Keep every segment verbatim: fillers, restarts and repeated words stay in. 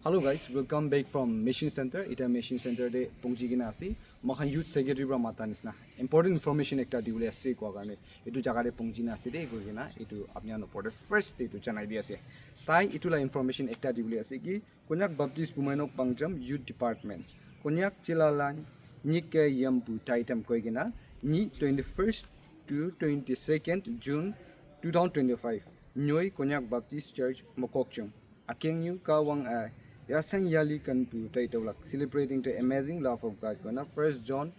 Hello guys, welcome back from Mission Center. Ita Mission Center de pongji kena ase. Moikhan youth secretary pra mata nisna important information ekta dibole ase koa karne etu jaga de pongji na ase de koi kena etu apni khan opor de first de etu janai di ase. Tai etu la information ekta dibole ase ki Konyak Baptist Bumainok Pangjam Youth Department, Konyak Chilalan Nyike Yambu Taitam koi kena ni twenty-first to twenty-second June two thousand twenty-five, Nyoi Konyak Baptist Church Mokokchung, Akengyu Kawang a Yasan Yali Kanpu tai tawlak celebrating the amazing love of God koi na First John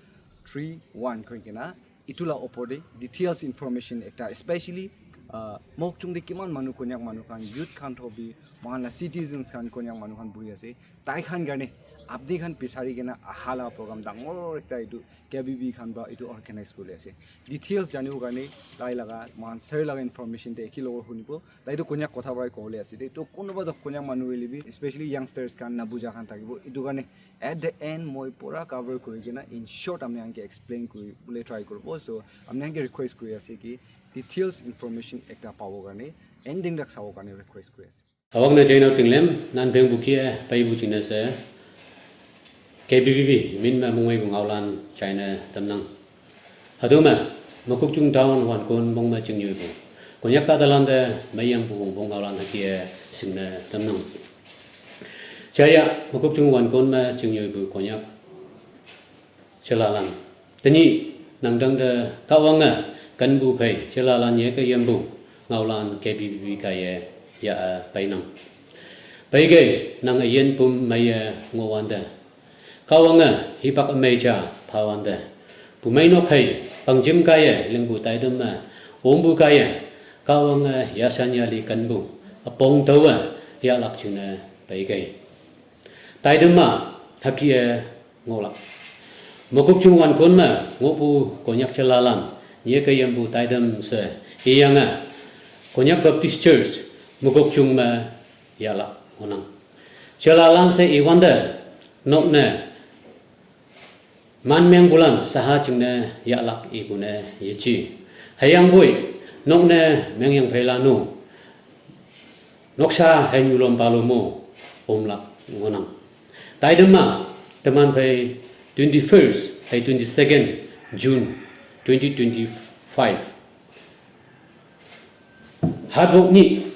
three one koi kena etu la opor de details information ekta, especially uh, Mokchung de kiman manu Konyak manu khan, youth khan thobi, mohan la citizens khan Konyak manu khan buri ase, tai khan karne apni khan bisari kena aha la program dangor ekta etu K B B khan ba etu organize kuri ase. Details janibo karne tai laga mohan sir laga information de eki logo hunibo. Tai tu Konyak kotha para kobole ase de. To kunuba to Konyak manu hoile bi, especially youngsters khan na buja khan thakibo. Etu karne at the end moi pura cover kuri kena in short apni khan ke explain kuri bole try kuribo. So apni khan ke request kuri ase ki details information ekta pabo karne ending tak sabo karne request kuri ase. Awak na jaina tinglem nan beng bukia pai bu jina se. K B B B min ma mungwai bu ngaulan China tamnang. Haduma Mokokchung town wan kon mong ma ching yoi bu. Konyak ka dalan de mayam bu bong bong ngaulan hakia singna tamnang. Chaya Mokokchung wan kon ma ching yoi bu Konyak Chelalan. Tani nangdang da kawanga kanbu phai Chelalan ye ka yambu ngaulan K B B B ka ye ya a painang. Pai gai nang a yen pum mai ya ngowanda. Kawanga hipak amai cha phawanda. Pumai no khai pangjim ka ye lingbu taidam ma ombu ka ye kawanga yasan yali kanbu apong tawa ya lak chingna pai gai. Taidam ma hakia ngolak. Mokokchung wan kon ma ngopu Konyak Chelalan ye ka yambu taidam se iyanga Konyak Baptist Church Mokokchung ma yalak ngonang. Chelalan se iwanda nokne man meng bulan saha chingne yalak ibune yechi. Hayang bui nokne meng yang phailanu. Noksa hai nyulom palomo omlak ngonang. Taidama teman phai twenty-first hai twenty-second June twenty twenty-five. Hatvok ni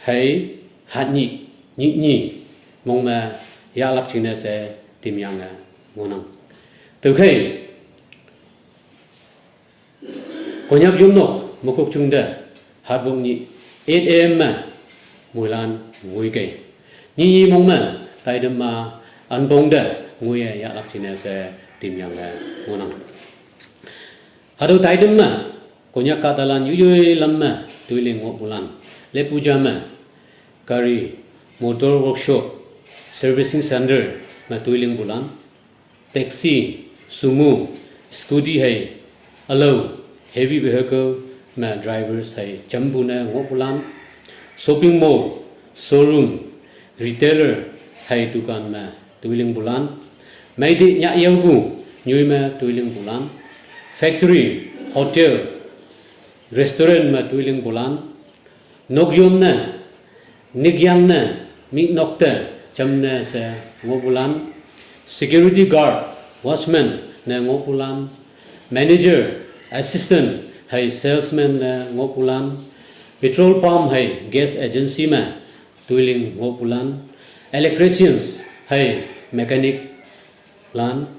hai hat ni ni ni mongma yalak chine se timyang ngonang. Tukhai Konyak jumnok mokok chungda hatwong ni eight A M ma muilan ngui kai. Ni yi mong ma taidam ma anbong da ngui ya yak lak chine se tim yang ga ngonang. Hado taidam ma Konyak ka talan yu yu lam ma tuiling ngok bulan. Le puja ma kari motor workshop servicing center ma tuiling bulan. Taxi, sumo, scooty hai, alau, heavy vehicle ma drivers hai chambu na ngok bulan, shopping mall, showroom, retailer hai dukan ma tuiling bulan, maidi nyak yaugu nyui ma tuiling bulan, factory, hotel, restaurant ma tuiling bulan, Nokyom ne, nikyang ne, mi nokte, chamne se ngobulan, security guard, watchman ne ngobulan, manager, assistant hai salesman ne ngobulan, petrol pump hai gas agency ma tuiling ngobulan, electricians hai mechanic lan,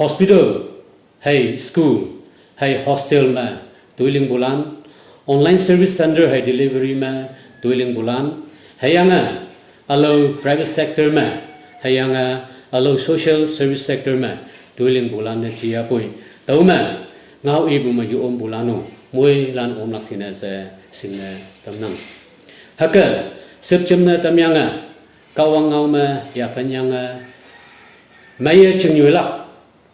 hospital hai school, hai hostel ma tuiling bulan, online service center hai delivery ma tuiling bulan, hai anga alo private sector ma, hai anga alo social service sector ma tuiling bulan ne chia pui. Tau ma ngau ibu ma yu om bulano, mui lan om lak thina se sinne tamnang. Haka sepchem na tamyanga kawang ngau ma ya panyanga maya chingyulak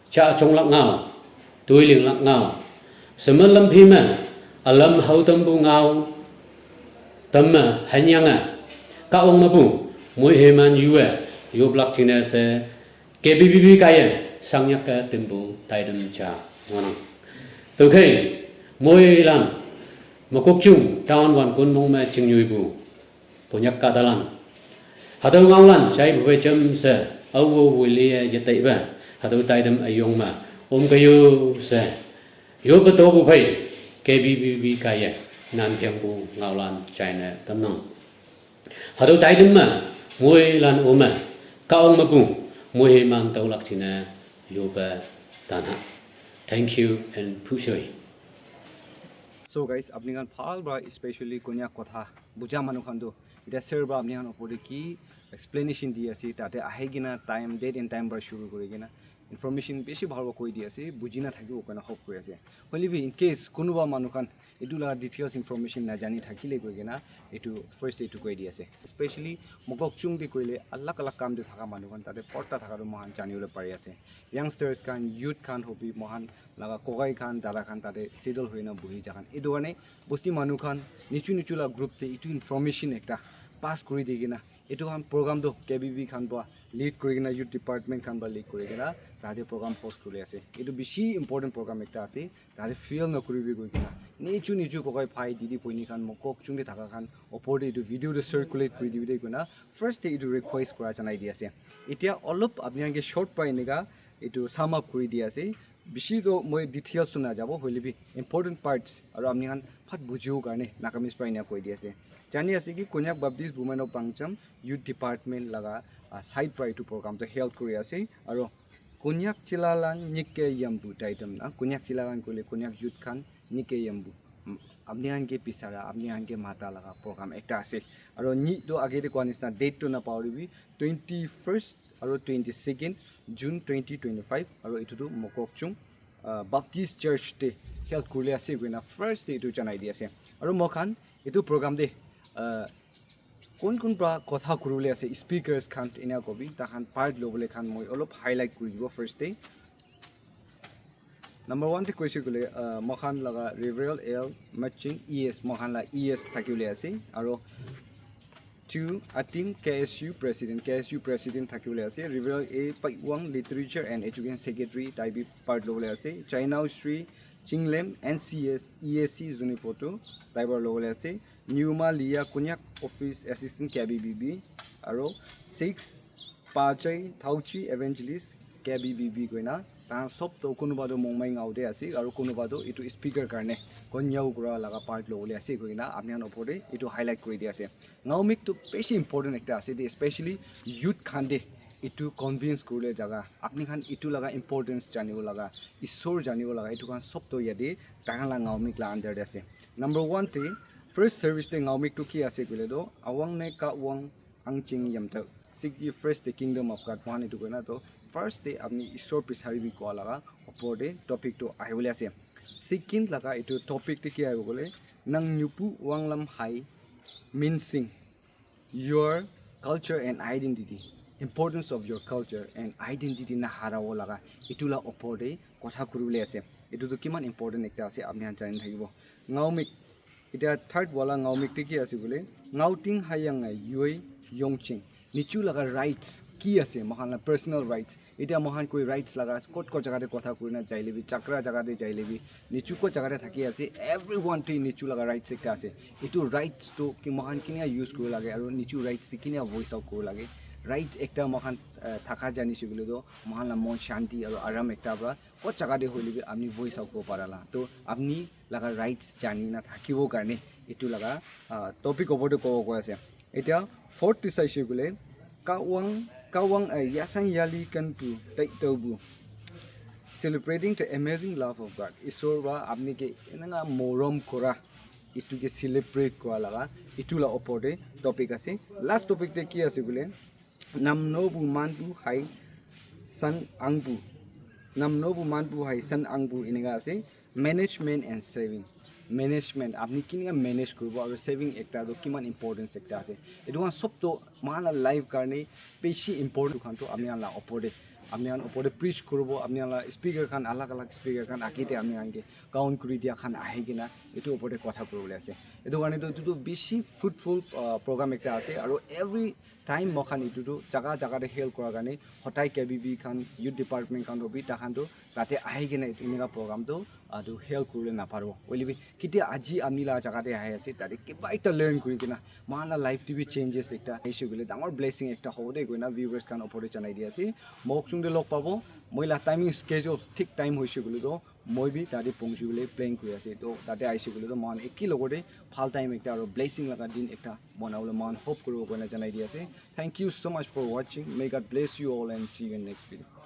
Cha chonglak ngau, tuilinglak ngau, semelam phime, alam hautambu ngau, tamme hanyanga, ka ong mabu, mui heman yue, yublak chine se, K B B B kaya, sangyak ka timbu, taidam cha, ngonang. Tukhei, mui lan, mokokchung, town wan kun mong me chingyuibu, Konyak ka dalan. Hatau ngaulan chai bube jam se, au wo wili ya tai ba, hatau tai dam ayong ma, um kayo se, yo ba to bu phai, K B B B kaya, nan phiang bu ngaulan chai na tam nang. Hatau tai dam ma, mui lan um ma, ka ong ma bu, mui man tau lak china, yo ba tan ha. Thank you and pu shoi. So guys, apni khan bhal para, especially Konyak kotha buja manu khan tu, eta sir para apni khan opor te ki explanation di ase, tate ahi kena time, date and time para shuru kuri kena information bishi bhal para koi di ase, buji na thakibo koina hope kuri ase. Hoile bi in case kunuba manu khan etu la details information na jani thakile koi kena etu first etu koi di ase. Especially Mokokchung te koile alag alag kam te thaka manu khan tate porta thaka tu mohan jani bole pari ase. Youngsters khan, youth khan hobi mohan laga kokai khan, dada khan tate settle hoina buhi ja khan. Etu karne bosti manu khan nichu nichu la group te etu information ekta pass kuri di kena etu khan program tu K B B khan para lead kuri kena, youth department khan para lead kuri kena tate program host kuri ase. Etu bishi important program ekta ase. Tate fail na kuri bi koi kena nichu nichu kokai bhai didi boini khan Mokokchung te thaka khan opor te etu video tu circulate kuri dibi de koina first te etu request kura janai di ase. Etia olop apni khan ke short para enika etu sum up kuri di ase. Bishi to moi details tu na jabo, hoile bi important parts aru apni khan phat bujibo karne Nagamese para ena koi di ase. Jani ase ki Konyak Baptist Women of Pangjam Youth Department laga, ah, side para etu program tu held kuri ase. Aru Konyak chilalang nike yambu taitam na. Konyak chilalang koile Konyak youth khan nike yambu. Mm, apni khan ke bisara, apni khan ke mata laga program ekta ase. Aru ni to age te koa nisna date to na pauribi, twenty first aru twenty second June twenty twenty five, aru etu tu Mokokchung, ah, Baptist Church te held kurile ase koina first te etu janai di ase. Aru moi khan etu program te, ah, kun kun pra kotha kuribole ase, speakers khan ena kobi, takhan part lobole khan moi olop highlight kuri dibo first te. Number one te koise koile, ah, moikhan laga Reverend L Maching E S, moikhan la E S thakibole ase, aro two, Atim K S U President, K S U President thakibole ase, Reverend A Paiwang, Literature and Education Secretary, tai bi part lobole ase, Chainao Sri Chinglem, N C S, E A C Zunheboto, tai para lobole ase, Newma Lia Konyak Office Assistant K B B B, aro six, Pachai Thauchi Evangelist K B B B koina, tahan sob toh kunuba toh Mongmai ngao te ase, aro kunuba toh etu speaker karne konyau kura laga part lobole ase koina apni khan opor te etu highlight kuri di ase. Ngao mik toh bishi important ekta ase de, especially youth khan te etu convince kuribole jaga, apni khan etu laga importance janibo laga, Isor janibo laga, etu khan sob toh yate tahan la ngao mik la under te ase. Number one te, first service te ngao mik tu ki ase koile toh, Awang ne Ka Wang Angching Yamta, seek ye first the kingdom of God, mohan etu koina toh, first te apni Isor bisari bi koa laga opor te topic tu ahibole ase. Second laga etu topic te ki ahibo koile, Nang Nyupu Wanglam Hai Min Sing, your culture and identity, importance of your culture and identity na harabo laga, etu la opor te kotha kuribole ase. Etu tu kiman important ekta ase, apni khan jani thakibo. Ngao mik, etia third wala ngao mik te ki ase koile, Ngao Ting Hayang Ngai Yue Yongching, nichu laga rights ki ase, moikhan la personal rights, etia moikhan koi rights laga kot kot jaga te kotha kurina jaile bi, chakra jaga te jaile bi, nichu kot jaga te thaki ase, everyone te nichu laga rights ekta ase. Etu rights tu ki moikhan kinika use kuribo lage, aru nichu rights te kinika voice out kuribo lage. Rights ekta moikhan, eh, thaka jani se koile toh, moikhan la mon shanti aru aram ekta pra kot jaga te hoile bi apni voice out kuribo para la. To apni laga rights jani na thakibo karne etu laga, ah, topic opor te kobo koi ase. Etia fourth te saise koile, Kawang, Kawang, eh, Yasang Yali Kanpu, Taitaubu. Celebrating the amazing love of God. Isor ba apni ke enanga morom kora, itu ke celebrate kora laga, itu la opor te topic ase. Last topic te ki ase koile, Namnobu Manbu Hai San Angbu. Namnobu Manbu Hai San Angbu eneka ase. Management and saving. Management, apni kinika manage kuribo aru saving ekta tu kiman importance ekta ase. Etu khan sob tu moikhan la life karne bishi important khan tu apni khan la opor te, apni khan opor te preach kuribo, apni khan la speaker khan, alag alag speaker khan age te apni khan ke count kuri dia khan ahi kena etu opor te kotha kuribole ase. Etu karne tu etu tu bishi fruitful, uh, program ekta ase, aru every time moi khan etu tu jaga jaga te held kura karne hotai K B B khan youth department khan to bi ta khan tu tate ahi kena etu eneka program tu atu held kuribole naparibo. Hoile bi ketia aji ami la jaga te ahi ase, tate kiba ekta learn kuri kena moi khan la life te bi changes ekta ahi se koile dangor blessing ekta hobo de koina viewers khan opor te janai di ase. Mokchung te log pabo, moi la timing schedule thik time hoise koile to moi bi tate pongchi bole plan kuri ase. To tate ahi se koile to moi khan eki logor te bhal time ekta aro blessing laga din ekta banabole moi khan hope kuribo koina janai di ase. Thank you so much for watching. May God bless you all and see you in next video.